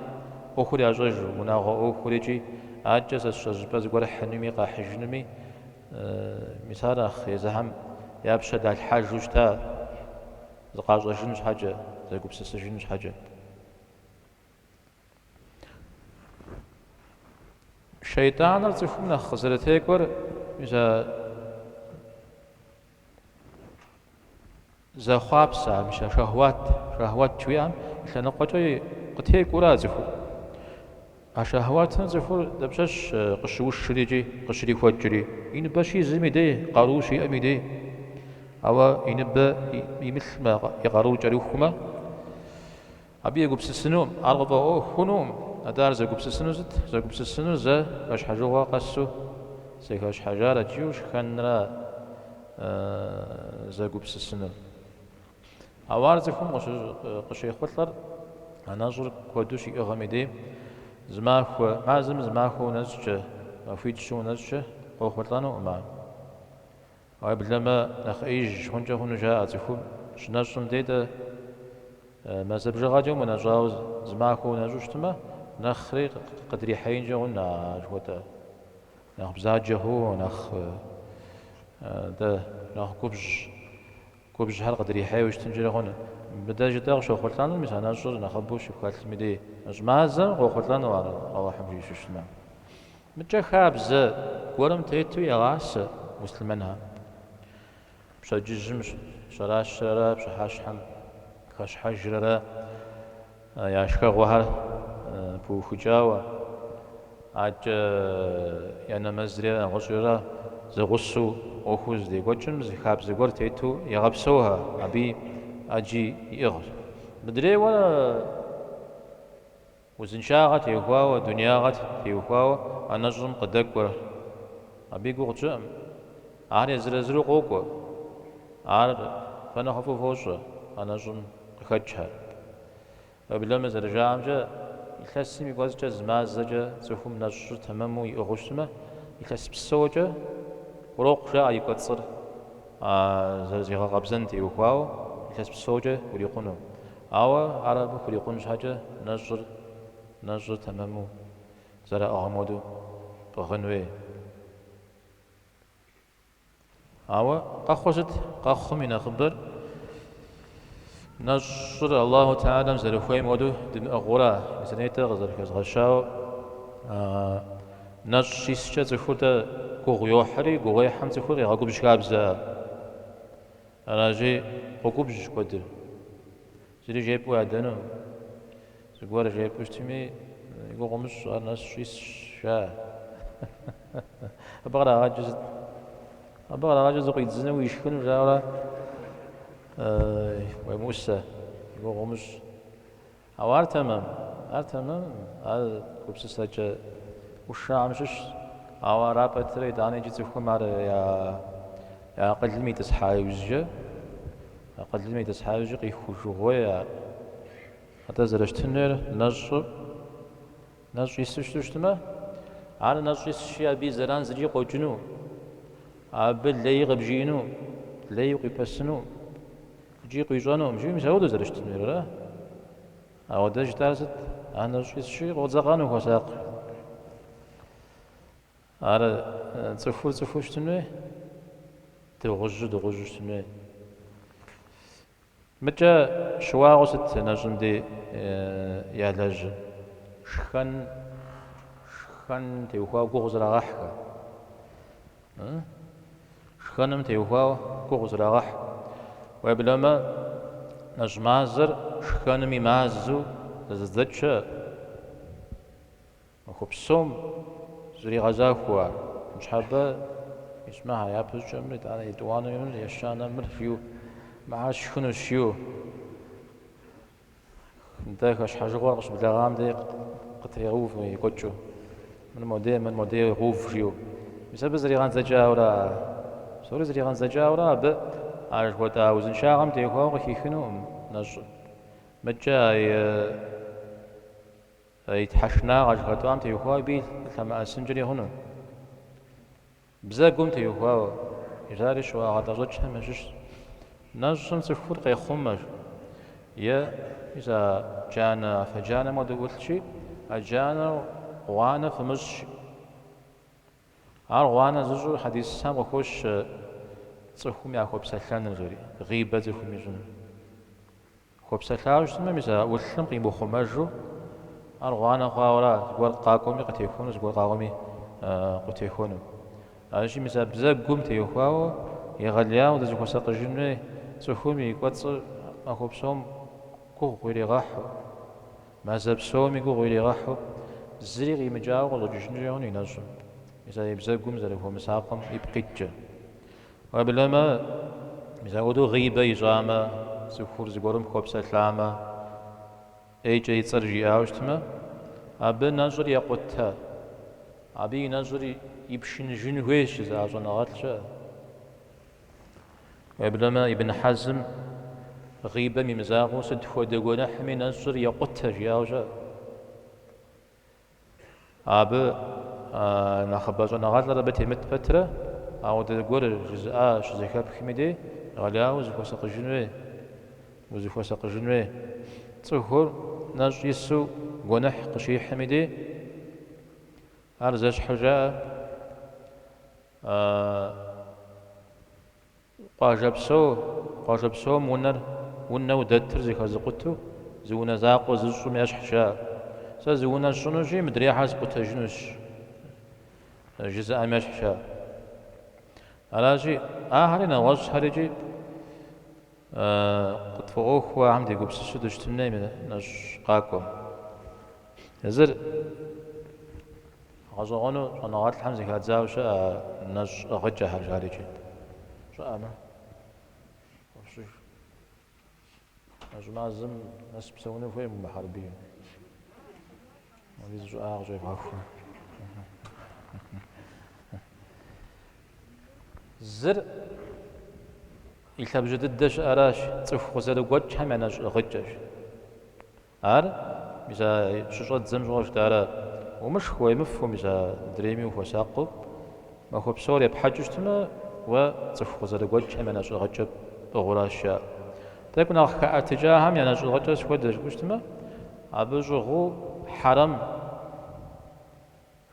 Speaker 1: ӏуэхур ящӏэжу, унагъуэ ӏуэхур икӏи адэкӏэ сэ сщӏэ щӏыпӏэ зыгуэр хьынуми къахьыжынуми, мис ар нэхъ езыхэм я пщэ далъхьэжу щыта. Зыкъащӏэжын щхьэкӏэ, зэгупсысыжын щхьэкӏэ. Шейтӏаныр цӏыхум нэхъ къызэрытекӏуэр мис а зэхъуапсэ, мис а шахуат, шахуат жыхуиӏэм и лъэныкъуэкӏэ къытекӏуэра цӏыхур. А шахуатым цӏыхур дапщэщ къыщыушыр икӏи къыщрихуэкӏри? И ныбэ щизым и дей, къару щиӏэм и дей. Ауэ и ныбэ имылъмэ, и къарур кӏэрыхумэ, абы егупсысынукъым, ар къыфӏэӏуэхунукъым. Атӏэ ар зэгупсысыну сыт? Зэгупсысынур зэ хэщхьэжыгъуэ къэсу зэхэщхьэжарэт жиӏэу шхэнра зэгупсысынур. Ауэ ар цӏыхум къыщехъулӏэр а нэщӏыр куэду щиӏыгъым и дей зы махуэ, мазэм зы махуэ унэщӏкӏэ, махуитӏ-щы унэщӏкӏэ къохъулӏэнукъым ар. Уеблэмэ нэхъ ӏеиж хъункӏэ хъуну жаӏэ цӏыхум щынэщӏым дей-тӏэ мазэ бжыгъэкӏэ умынэщӏауэ зы махуэ унэщӏу щытмэ, нэхъри къыдрихьеинкӏэ хъун а жыхуэтӏэ нэхъ бзаджэ хъууэ, нэхъ дэ нэхъ губжь. Губжьхэр къыдрихьейуэ щытынкӏэри хъуну. Мыбдэ жытӏэ къыщохъулӏэнур мис а нэщӏыр нэхъыбэу щыпхэлъым и дей. Нэщӏ мазэм къохъулӏэну ар Алыхьым жиӏэу щытмэ. Мыкӏэ хабзэ гуэрым тету егъасэ муслъымэнхэр. Пщэдджыжьым щэращэрэ пщыхьэщхьэм хэщхьэжрэрэ Я шхэгъуэхэр пыухыкӏауэ, адэкӏэ я нэмэзри нэгъуэщӏрэ зэгъусэу ӏуэхур здекӏуэкӏым зы хабзэ гуэр тету егъэпсэухэ, абыи ӏэджи иӏыгъщ. Мыдрейуэ узыншагъэ теухуауэ, дунеягъэ теухуауэ а нэщӏым къыдэкӏуэр абы и гугъу тщӏыӏым. Ар езыр-езыру къокӏуэ. Ар фэ нэхъыфӏу фощӏэ а нэщӏым къыхэкӏхэр. Уеблэмэ зэрыжаӏэмкӏэ, илъэсым и кӏуэцӏкӏэ зы мазэкӏэ цӏыхум нэщӏыр тэмэму иӏыгъыу щытмэ, илъэс псокӏэ хурокъу жаӏэ и кӏуэцӏыр а зэрызигъэкъэбзэн теухуауэ илъэс псокӏэ хурикъуну. Ауэ ар абы хурикъун щхьэкӏэ нэщӏыр нэщӏыр тэмэму зэраӏыгъым хуэдэу пӏыгъын хуей. Ауэ къэхъур сыт? Къэхъум и нэхъыбэр нэщӏыр Аллаху Тэхьэлам зэрыхуейм хуэдэу дымыӏыгъыура. Мис нетӏэ къызэрыхэзгъэщауэ, нэщӏ щискӏэ цӏыхур дэ гугъу йохьри, гугъуехьым цӏыхур къигъэгубжь хабзэ. Аращи, къогубжь куэдыр. Зыри жепӏэу ядэну, зыгуэр жепӏэу щытми, и гугъу умыщӏ, ар нэщӏ исщ, жаӏэ. Абы кърагъэкӏыр сыт? Абы кърагъэкӏыр зыкъуидзыну, уишхыну жаӏэурэ уемыӏусэ, и гугъу умыщӏ. Ауэ ар тэмэм, ар тэмэм, ар гупсысэкӏэ ӏущагъым щыщщ. Ауэ ара пэтрэ итӏанэ иджы цӏыхум ар я акъылым итӏысхьа иужькӏэ, Акъылым итӏысхьа иужькӏэ къихужыгъуей ар. Атӏэ зэрыщытын хуейр нэщӏу, нэщӏ ису щыту щытмэ, ар нэщӏ исщи, абы и зэран зыкӏи къокӏыну, абы леи къыбжиӏэну, леи къуипэсыну, икӏи къуищӏэнукъым, жиӏэу мис ауэдэу зэрыщытын хуейр, ара? Ауэ дэ жытӏар сыт? Ар нэщӏ исщи, къодзэкъэну хуэсакъ. Ар цӏыхур цӏыхуу щытын хуей, дыгъужьыр дыгъужьу щытын хуей. Мыкӏэ щыуагъэу сыт нэщӏым дей ялэжьыр? Шхэн, шхэн теухуауэ гугъу зрагъэхьхэ. Шхэным теухуауэ гугъу зрагъэхь. Уеблэмэ, нэщӏ мазэр шхэным и мазэу зэзыдзэкӏ щыӏэ. Махуэ псом зригъэзахуэу ар. Ныщхьэбэ Мис мыхьэр япэ щӏыкӏэ мыр, итӏанэ етӏуанэуи мыр, ещанэ мыр жиӏэу, мыхьэр сшхынущ жиӏэу. Нтӏэ хэщхьэжыгъуэр къыщыблэгъам дей къытрегъэувэ екӏуэкӏыу. Мыр модей, мыр модей гъэув жиӏэу. Мис абы зригъэдзэкӏауэра? Псори зригъэдзэкӏауэра абы а жыхуэтӏа узыншагъэм теухуауэ къыхихынукъым нэщӏыр. Мыдкӏэ а и тхьэшынагъэ жыхуэтӏам теухуауэ абы лъэмыӏэсынкӏэри хъуну. Бзэгум теухуауэ, мис ари щыуагъэ тӏэщӏэкӏхэм ящыщщ. Нэщӏым цӏыхур къехъумэ, е мис а джанэ, афэ джанэм хуэдэу ӏулъщи, а джанэр гъуанэ фымыщӏ. Ар гъуанэ зыщӏу хьэдисхэм къыхощ цӏыхум яхуэпсэлъэныр, жери, гъибэ цӏыхум ищӏыныр. Хуэпсэлъауэ щытмэ, мис а ӏулъым къимыхъумэжу ар гъуанэ хъуауэра, зыгуэр къакӏуэми къытехуэну, зыгуэр къакӏуэми къытехуэну. Аращи, мис а бзэгум теухуауэ егъэлеяуэ дызыхуэсакъыжын хуей цӏыхум и кӏуэцӏыр махуэ псом гугъу иригъэхьу, мазэ псоми гугъу иригъэхьу, зыри къимыкӏауэ къыщӏэкӏыжынкӏэ хъуну и нэщӏым, мис а и бзэгум зэрыхуэмысакъым ипкъ иткӏэ. Уеблэмэ, мис апхуэдэу гъибэ ищӏамэ, цӏыхур зыгуэрым хуэпсэлъамэ, ӏейкӏэ и цӏэр жиӏауэ щытмэ, абы нэщӏыр екъутэ, абы и нэщӏыр ипшыныжын хуейщ жызыӏа щӏэныгъэлӏ щыӏэ. Уеблэмэ, Ибн Хьэзым гъибэм и мызакъуэу сыт хуэдэ гуэныхьми нэщӏыр екъутэ жиӏауэ щыӏэ. Абы нэхъыбэ щӏэныгъэлӏыр абы темыт пэтрэ, ауэдэ гуэр жызыӏа щызэхэпхми дей, егъэлеяуэ узыхуэсакъыжын хуей, узыхуэсакъыжын хуей. Цӏыхур нэщӏ ису гуэныхь къыщихьми дей, ар зэщхьыр жаӏэ. Къуажэ псо, къуажэ псом унэр, унэу дэтыр зэхэзыкъутэу зы унэ закъуэ зыщӏым ещхьщ жаӏэ. Сэ зы унэ сщӏынущи, мыдрейхэр скъутэжынущ, жызыӏэм ещхьщ жаӏэ. Аращи, ахэри нэгъуэщӏхэрикӏи къытфӏэӏуэхуу ахэм дегупсысу дыщытын хуей мы нэщӏ къакӏуэм. Езыр Гъэщӏэгъуэну щӏэныгъэлӏхэм зэхадзауэ щыӏэ нэщӏ ӏыгъыкӏэхэр жарикӏи. Щыӏэмэ, хуэфщӏыж. Нэщӏ мазэм нэс псэуну хуей Мухьэрбий. Апхуэдиз щӏыӏэ къыщӏевгъэху. Зыр и лъабжьэ дыдэ щыӏэращ, цӏыху къызэрыгуэкӏхэм я нэщӏ ӏыгъыкӏэщ. Ар, мис а щыщӏэддзэм щыгъуэ жытӏарэ, умышх, уемыфэу, мис а дрейми ухуэсакъыу, махуэ псор епхьэкӏыу щытмэ, уэ цӏыху къызэрыгуэкӏхэм я нэщӏ ӏыгъыкӏэ пӏыгъыуращ жаӏэ. Тӏэкӏу нэхъ хэӏэтыкӏахэм я нэщӏ ӏыгъыкӏэр сыт хуэдэ жыпӏэу щытмэ, абы щӏыгъуу хьэрэм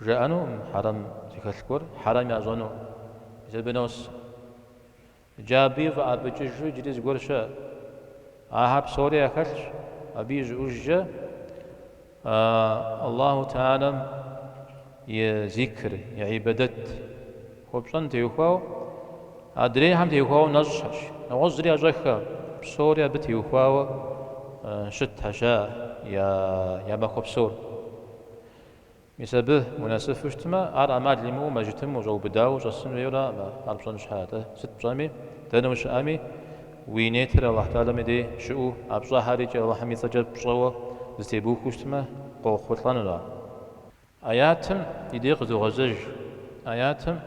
Speaker 1: жаӏэнукъым, хьэрэм зыхэлъ гуэр, хьэрэм ящӏэнукъым. Мис абы нос. Иджы абы фӏэӏэбыкӏыжу иджыри зыгуэр щыӏэ. Ахэр псори яхэлъщ. Абы ищӏыӏужкӏэ Аллаху Тэхьэлам и зикр, и ибадэт хуэпщӏэн теухуауэ, адрейхэм теухуауэ нэщӏхэщ. Нэгъуэщӏ зыри ящӏэххэкъым. Псори абы теухуауэ щытхэщ я махуэ псор. Мис абы унэсыфу щытмэ, ар ӏэмал имыӏэу мэжджытым ущӏэубыдауэ ущӏэсын хуейуэраӏым ар пщӏэн щхьэ, атӏэ сыт пщӏэми, дэнэ ущыӏэми, уи нетыр Алыхь Тэхьэлам и дей щыӏэу, а пщӏэхэр икӏи Алыхьым и цӏэкӏэ пщӏэуэ зытебухуэу щытмэ, къохъулӏэнущ ар. Аятым и дей къызогъэзэж. Аятым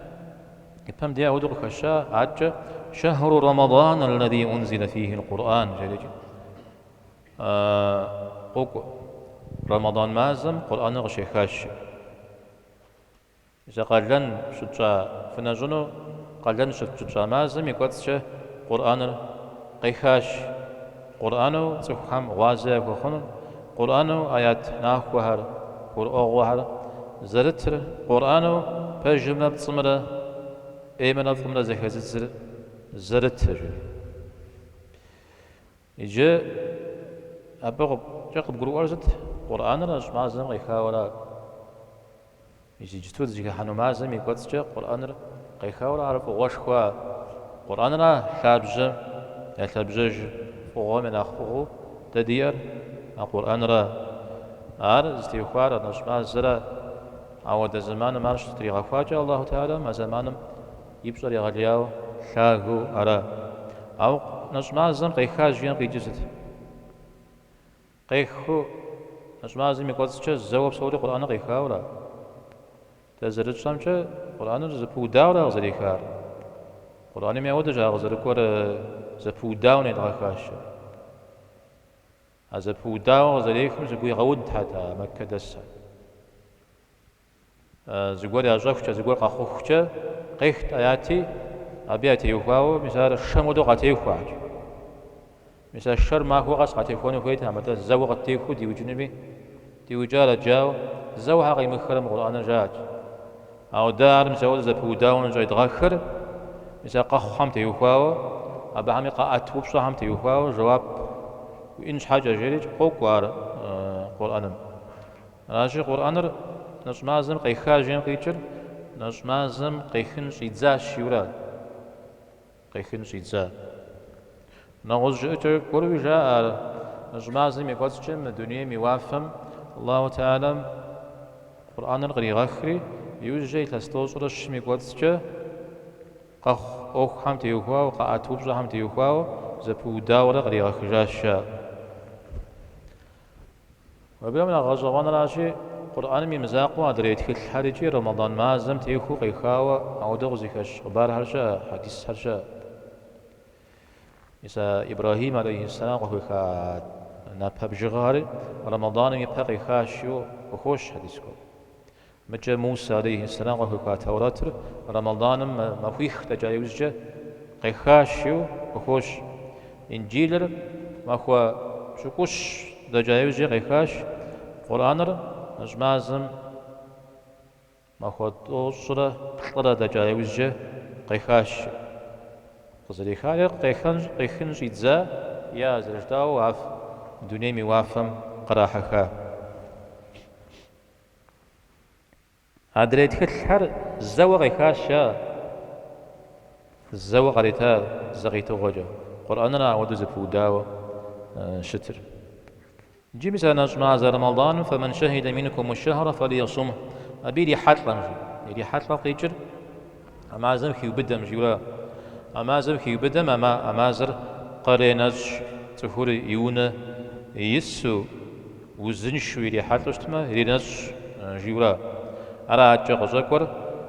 Speaker 1: и пэм дей апхуэдэу къыхэща, адэкӏэ Шэхру Рамадан аллази унзила фихи аль-Къурӏан жери. Къокӏуэ. Рэмэдан мазэм Къурӏэныр къыщехащ. Мис а къалэн щытщӏа фынэщӏыну къалэн щытщӏа мазэм и кӏуэцӏкӏэ Къурӏэныр къехащ. Къурӏэну цӏыхухэм гъуазэ яхуэхъунур, Къурӏэну аят нахуэхэр, гурыӏуэгъуэхэр зэрытыр, Къурӏэну пэжымрэ пцӏымрэ, ӏеймрэ фӏымрэ зэхэзыдзыр зэрытыр. Иджы абыкӏэ къыбгурыӏуэр сыт? Къурӏэныр нэщӏ мазэм къехауэра? Мис иджыту дызыхыхьэну мазэм и кӏуэцӏкӏэ Къурӏэныр къехауэра? Ар фӏыгъуэшхуа? Къурӏэныра лъабжьэм я лъабжьэжыр, фӏыгъуэм я нэхъ фӏыгъуэу дэ диӏэр а Къурӏэныра? Ар зытеухуар а нэщӏ мазэра? Ауэдэ зэманым ар щытригъэхуакӏэ Аллаху Тэхьэлам а зэманым. И пщӏэр егъэлеяуэ лъагэу ара. Ауэ нэщӏ мазэм къехащ жиӏэм къикӏыр сыт? Къехыу нэщӏ мазэм и кӏуэцӏкӏэ зэуэ псори Къурӏэныр къехауэ ара? Дэ зэрытщӏэмкӏэ, Къурӏэныр зэпыудауэ ара къызэрехар? Къурӏэным ауэдэщ ар къызэрыкӏуэр зэпыудауэ недгъэхащ. А зэпыудауэ къызэрехым зэгуигъэудхэт а Мэккэ дэсхэр. Зыгуэр ящӏэхукӏэ, зыгуэр къэхъухукӏэ къехт аяти, абы ятеухуауэ мис ар шэм хуэдэу къатехуэхэт. Мис а шэр махуэ къэс къатехуэну хуейтэкъым, атӏэ зэуэ къыттехуэу диукӏынуми, диукӏарэт жаӏэу, зэуэ щхьэ къемыхрэ мы Къурӏэныр жаӏэт. Ауэ дэ ар мис ауэдэу зэпыудауэ ныщӏедгъэхыр, мис а къэхъухэм теухуауэ, абыхэми къаӏэт упщӏэхэм теухуауэ жэуап уиӏэн щхьэкӏэ жерикӏ къокӏуэ ар Къурӏэным. Аращи, Къурӏэныр нэщӏ мазэм къеха жиӏэм къикӏыр нэщӏ мазэм къехын щӏидзащ жиӏэура. Къехын щӏидза. Нэгъуэщӏ жыӏэкӏэ гуэруи жаӏэ ар нэщӏ мазэм и кӏуэцӏкӏэ мы дунейм и уафэм Аллаху Тэхьэлам Къурӏэныр къригъэхри, иужькӏэ илъэс тӏощӏрэ щым и кӏуэцӏкӏэ къэхъу ӏуэхухэм теухуауэ, къаӏэт упщӏэхэм теухуауэ зэпыудауэрэ къригъэхыжащ жаӏэ. Уеблэмэ нэхъ гъэщӏэгъуэнращи, Къурӏэным и мызакъуэу адрей тхылъхэр икӏи Рэмэдан мазэм техуэу къехауэ ауэдэ къызыхэщ хъыбархэр щыӏэ, хьэдисхэр щыӏэ. Мис а Ибрэхьим алейхьиссэлам къыхуеха напэ бжыгъэхэри Рэмэданым и пэ къехащ жиӏэу къыхощ хьэдис куэд. Мыкӏэ Мусэ алейхьиссэлам къыхуеха Тэурэтыр Рэмэданым махуих дэкӏа иужькӏэ къехащ жиӏэу къыхощ. Инджылыр махуэ пщыкӏущ дэкӏа иужькӏэ къехащ. Къурӏэныр нэщӏ мазэм махуэ тӏощӏрэ плӏырэ дэкӏа иужькӏэ къехащ. Къызэрехар е къехын щӏидза е а зэрыжытӏауэ ар дунейм и уафэм кърахьэха. Адрей тхылъхэр зэуэ къехащ жаӏэ, зэуэ къарита зэ къитыгъуэкӏэ. Къурӏэныр ауэдэу зэпыудауэ щытыр. Иджы мис а нэщӏ мазэ Рэмэданым фэмэн шэхьидэ минкуму шэхьрэ фэлийэсумху, абы ирихьэлӏэм жи. Ирихьэлӏэм къикӏыр а мазэм хиубыдэм жиӏэурэ. А мазэм хиубыдэм а мазэр къренэщӏ цӏыхур и унэ ису. Узыншэу ирихьэлӏэу щытмэ, иренэщӏ, жиӏэурэ. Ара адэкӏэ къыщӏэкӏуэр,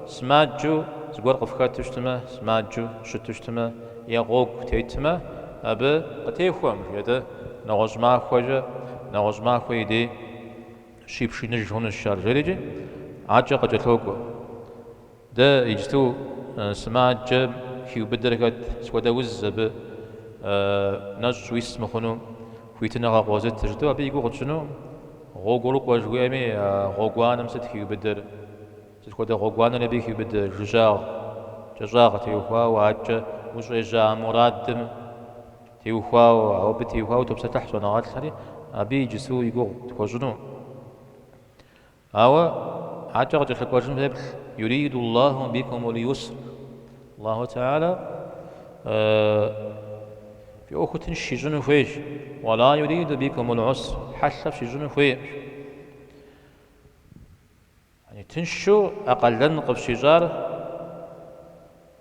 Speaker 1: сымаджэу зыгуэр къыфхэту щытмэ, сымаджэу щыту щытмэ, е гъуэгу тетмэ, абы къытехуэм, жи, атӏэ нэгъуэщӏ махуэкӏэ, нэгъуэщӏ махуэ и дей щипшыныж хъунущ ар, жерикӏи, адэкӏэ къыкӏэлъокӏуэ. Дэ иджыту сымаджэм хиубыдэр хэт? Сыт хуэдэ уз абы нэщӏ уис мыхъуну хуитыныгъэ къозытыр жытӏэу абы и гугъу тщӏыну гъуэгурыкӏуэ жыхуиӏэми, а гъуэгуанэм сыт хиубыдэр? Сыт хуэдэ гъуэгуанэри абы хиубыдэ жыжьагъ, кӏэщӏагъ теухуауэ, адэкӏэ ущӏежьа мурадым теухуауэ, ауэ абы теухуауэ топсэлъыхь щӏэныгъэлӏхэри, абы иджысту и гугъу тхуэщӏыну. Ауэ адэкӏэ къыкӏэлъыкӏуэжым феплъ, Юриду Аллаху бикумул юср. Аллаху Тэхьэлэ фи ӏуэхур тынш ищӏыну хуейщ. Уа ла юриду бикумул уср. Хьэлъэ фщищӏыну хуейкъым. Тыншу а къалэн къыфщищӏар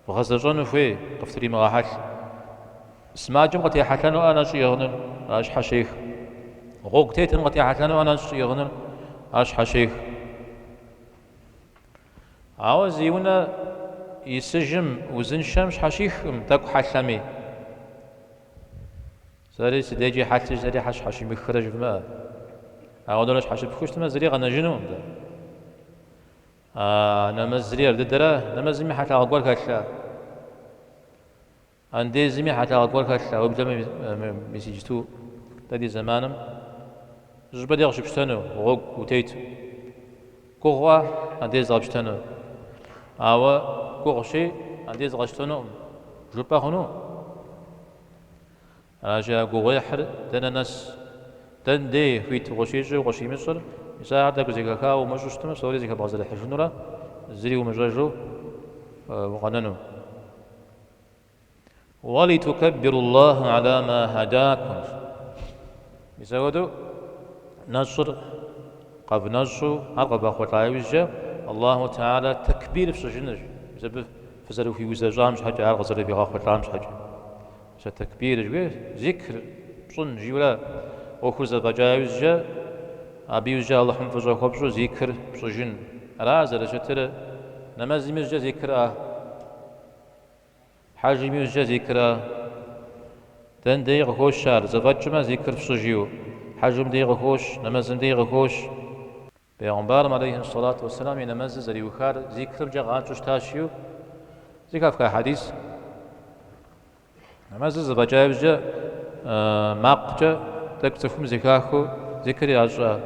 Speaker 1: Вгъэзэщӏэну хуей, къыфтримыгъэхьэлъ. Сымаджэм къытехьэлъэнуӏэ нэщӏ иӏыгъыныр, ар щхьэщех. Гъуэгу тетым къытехьэлъэнуӏэ нэщӏ иӏыгъыныр, ар щхьэщех. Ауэ зи унэ исыжым узыншэм щхьэщихкъым тӏэкӏу хьэлъэми. Сэри си дежкӏи хьэлъэщ, сэри щхьэ сщхьэщимыхрэ жывмыӏэ. Ауэдурэ щхьэщыпхыу щытмэ, зыри къэнэжынукъым. А нэмэзри ар дыдэрэ, нэмэзми хьэлъагъ гуэр хэлъэ. Андезми хьэлъагъ гуэр хэлъэ, уеблэмэ мис иджыту дэ ди зэманым зыщӏыпӏэ дей къыщыпщтэну, гъуэгу утету. Гугъуэ андез къэпщтэну. Ауэ гугъущи андез къэсщтэнукъым, жыпӏэ хъуну. Аращи, а гугъуехьыр дэнэ нэс, дэн дей хуит укъыщищӏыр, укъыщимыщӏыр, мис ахэр тӏэкӏу зэхэхауэ умыщӏу щытмэ, псори зэхэбгъэзэрыхьыжынурэ, зыри умыщӏэжу укъэнэну. Уалитукаббируллахьа аля ма хадакум. Мис апхуэдэу нэщӏыр къэвнэщӏу, ар къывэхъулӏа иужькӏэ, Аллаху Тэхьэлэ тэкбир фщӏыжынырщ. Мис абы. фызэрыхуиузэщӏам щхьэкӏэ, ар къызэрывигъэхъулӏам щхьэкӏэ. Мис а тэкбир жыхуиӏэр зикр пщӏын жиӏэурэ ӏуэхур зэфӏэкӏа иужькӏэ, абы иужькӏэ Алыхьым фӏыщӏэ хуэпщӏу зикр пщӏыжын. Ара зэрыщытыр нэмэзым иужькӏэ зикрӏа? Хьэжым иужькӏэ зикрӏа? Дэн дей къыхощ ар, зэфӏэкӏмэ зикр фщӏы жиӏэу. Хьэжым дей къыхощ, нэмэзым дей къыхощ. Бегъымбарым алейхи сэлату уэсселам и нэмэзыр зэриухар зикрымкӏэ къатщӏэу щытащ жиӏэу зэхэфха хьэдис. Нэмэзыр зэфӏэкӏа иужькӏэ макъкӏэ тӏэкӏу цӏыхум зэхахыу зикр ящӏа.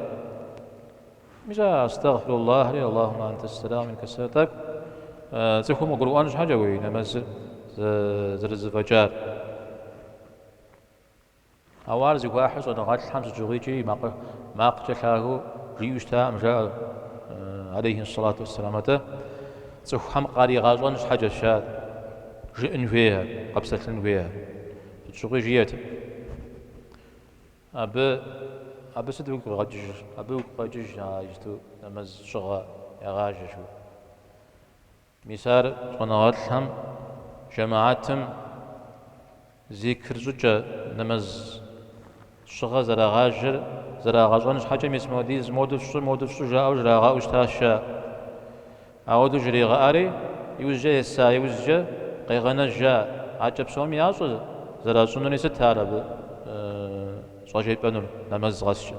Speaker 1: Мис а астагъфируллахьри, Аллахумэ антэс сэлам, минкэс сэлам тӏэкӏу цӏыхум къыгурыӏуэн щхьэкӏэ уи нэмэзыр зэрызэфӏэкӏар. Ауэ ар зыхуахьыр щӏэныгъэлӏхэм сыт щыгъуи икӏи макъкӏэ лъагэу жиӏэу щытакъым, жаӏэ алейхи сэлату уэсселам. Атӏэ цӏыхухэм къаригъэщӏэн щхьэкӏэщ ар жыӏэн хуейхэр, къэпсэлъын хуейхэр. Сыт щыгъуи жиӏэтэкъым. Абы, абы сыт уигу къигъэкӏыжыр? Абы уигу къэкӏыж а иджыту нэмэз щӏыгъэ ягъажэ жыхуиӏэр. Мис ар щӏэныгъэлӏхэм жэмыхьэтым зикр щӏыкӏэ нэмэз щыгъэ зэрагъажэр зэрагъэщӏэн щхьэкӏэ мис модиз моду фщӏы, моду фщӏы жаӏэу жрагъэӏэу щытащ жаӏэ. Ауэдэу жригъэӏэри, иужькӏэ еса иужькӏэ къегъэнэж жаӏэ. Акӏэ псоми ящӏэ зэращӏынури сыт ар абы щӏэжепӏэнур нэмэз къэскӏэ.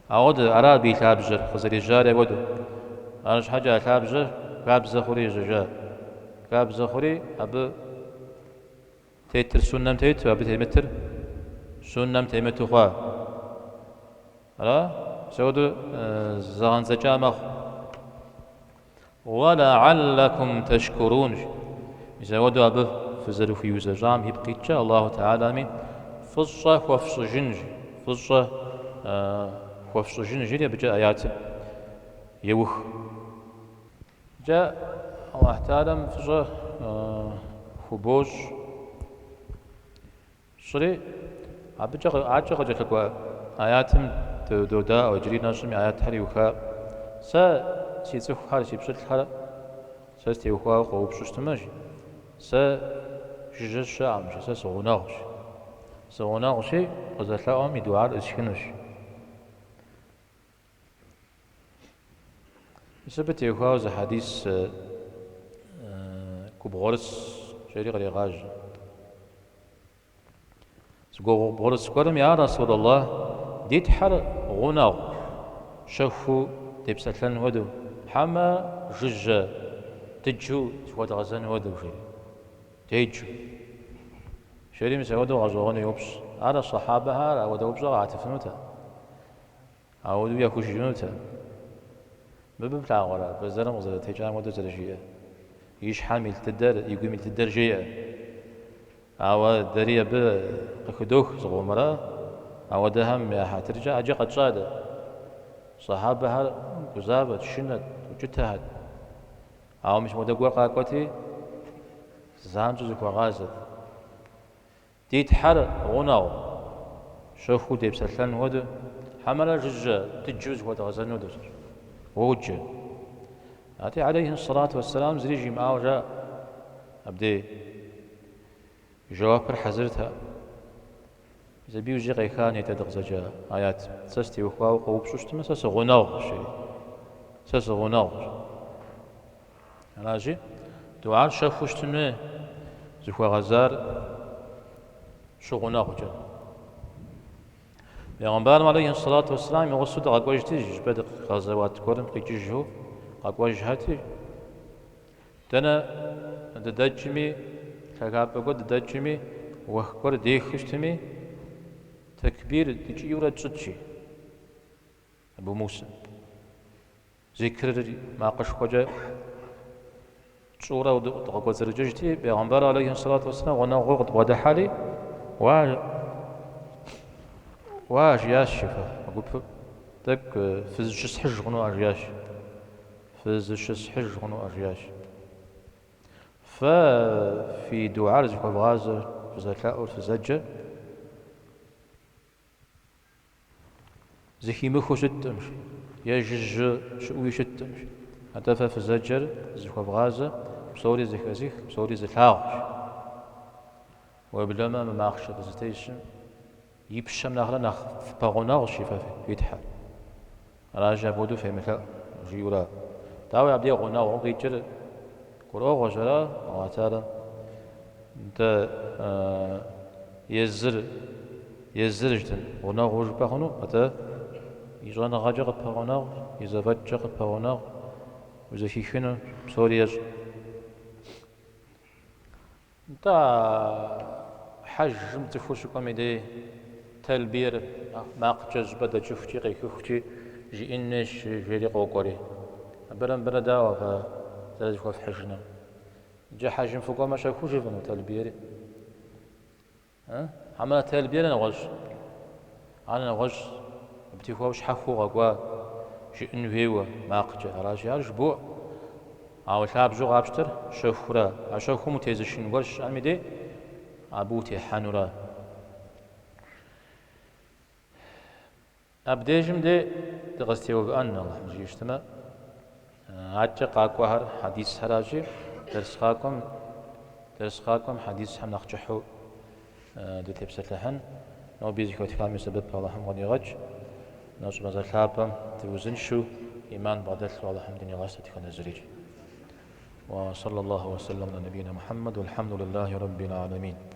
Speaker 1: Ауэдэ, ара абы и лъабжьэр, къызэрежьари ауэдэу. Арщхьэкӏэ а лъабжьэр хабзэ хъури ежьэжа. Хабзэ хъури абы тетыр суннэм тету, абы темытыр суннэм темыту хъуа. Ара? Мис ауэдэу зэгъэндзэкӏа мэхъу. Уэ лэхьэллэкум тэшкурун. Мис ауэдэу абы фызэрыхуиузэщӏам ипкъ иткӏэ Аллаху Тэхьэлами фӏыщӏэ хуэфщӏыжын, фӏыщӏэ хуэфщӏыжын жери абыкӏэ аятыр еух. Икӏэ Аллаху Тэхьэлам фӏыщӏэ хубощӏ. Щӏыри, абыкӏэ акӏэ къыкӏэлъыкӏуэ аятым додаӏуэ, иджыри нэщӏым и аятхэр иуха. Сэ си цӏыхухэр, си пщылӏхэр сэ стеухуауэ къоупщӏу щытмэ, жи, сэ жыжьэ сыщыӏэкъым, жи, сэ сыгъунэгъущ. Сыгъунэгъущи, къызэлъэӏуэм и дуар ӏысхынущ. Мис абы теухуауэ зы хьэдис губгъуэрыс жери кърегъажьэ. Зы губгъуэрыс гуэрым, Я Расул Аллах, ди Тхьэр гъунэгъу, щэхуу депсэлъэн хуэдэу, хьэмэ жыжьэ дыджу зыхуэдгъэзэн хуэдэу, жери, деджу. Жери мис апхуэдэу гъэщӏэгъуэну йоупщӏ. Ар сэхьабэхэр апхуэдэ упщӏэ къатыфынутэкъым. Ауэдэу яхужиӏэнутэкъым. Мыбы плъагъурэ, бэзэрым къызэрытекӏам хуэдэу зэрыжиӏэр. И щхьэм илъ дыдэр, и гум илъ дыдэр жеӏэ. Ауэ дэри абы къыхыдох зыкъомрэ, ауэдэхэм я хьэтыркӏэ ӏэджэ къэтщӏа дэ. Сэхьабэхэр гузавэт, шынэт, укӏытэхэт. Ауэ мис мыуэдэ гуэр къакӏуэти, занщӏэу зыхуагъазэт. Ди Тхьэр гъунэгъу, щэхуу депсэлъэн хуэдэу, хьэмэрэ жыжьэ дыджу зыхуэдгъэзэн хуэдэу сыщ. Уоджэ. Ати, алейхи сэлату уэсселам зыри жимыӏауэ жаӏэ. Абдей жэуапыр хьэзыртэкъым. Мис абы иужькӏэ къеха нетӏэ дыкъызэджа аят. Сэ стеухуауэ къоупщӏу щытмэ, сэ сыгъунэгъущ, жери. Сэ сыгъунэгъущ. Аращи, дуар щэхуу щытын хуей зыхуэгъэзар щыгъунэгъукӏэ. Бегъымбарым алейхи сэлату уэсселам и гъусэу дыкъэкӏуэжти, щӏыпӏэ гъэзэуат гуэрым къикӏыжу къэкӏуэжхэти, дэнэ дыдэкӏми, лъагапӏэ гуэр дыдэкӏми, уэх гуэр дехыу щытми, тэкбир дыкӏийурэ тщӏыт, жи Абу Мусэ. Зикрыр макъышхуэкӏэ тщӏыурэ дыкъыкӏуэцӏрыкӏыжти, бегъымбар алейхи сэлату уэсселам гъунэгъуу къыдбгъэдыхьэри, уа, уа, жиӏащ жи фэ а гупыр, тӏэкӏу фызыщысхьыж хъунуӏэ, жиӏащ. Фызыщысхьыж хъунуӏэ, жиӏащ. Фэ фи дуар зыхуэвгъазэр, фызэлъэӏур, фызэджэр, Зэхимыхыу щыткъым, жи, е жыжьэ щыӏэуи щыткъым, жи. Атӏэ фэ фызэджэр зыхуэвгъазэ. псори зэхэзых, псори зылъагъущ. Уеблэмэ мы махъшэ фызытесым и пщэм нэхърэ нэхъ фпэгъунэгъущ фэ фи Тхьэр. Аращи, апхуэдэу фемылъэӏу, жиӏэурэ. Дауи, абдей гъунэгъуу къикӏыр гурыӏуэгъуэщ, ара, Аллахьу Тэхьэлам? Нтӏэ, езыр, езыр жытӏэн, гъунэгъуу жыпӏэ хъуну, атӏэ и щӏэныгъэкӏэ къыппэгъунэгъу, и зэфӏэкӏкӏэ къыппэгъунэгъу, узэхихыну псори ещӏ. Нтӏэ, хьэжым цӏыхур щыкӏуэм и дей тэлбиер макъкӏэ щӏыпӏэ дэкӏыхукӏи къехыхукӏи жиӏэн хуейщ жери къокӏуэри. Абырэ мыбырэ дауэ фэ зэрызэхуэфхьыжынур? Иджы хьэжым фыкӏуэмэ щэхуу жыфӏэну тэлбиери? Хьэмэрэ тэлбиер нэгъуэщӏ? Ар нэгъуэщӏ, абы теухуауэ щхьэхуэу къэкӏуа жыӏэн хуейуэ макъкӏэ. Аращи, ар жыбоӏэ. Ауэ лъабжьэу къапщтэр щэхура. А щэхум утезышын гуэр щыӏэм и дей, абы утехьэнура. Абдежым де дыкъызэтеувыӏэн, Алыхьым жиӏэу щытмэ, адэкӏэ къакӏуэхэр хьэдисхэращи, дерс къакӏуэм, дерс къакӏуэм хьэдисхэм нэхъ кӏыхьу дытепсэлъыхьын. Ноби зэхэтхам и сэбэп Алыхьым къыдигъэкӏ. Нэщӏ мазэ лъапӏэм дыузыншэу, иман бгъэдэлъу Алыхьым дынигъэс дэтхэнэ зырикӏ. Уа саллаллаху уа саллам аля набийна Мухьэммэд, уалхьэмду лиллахи раббил аламин.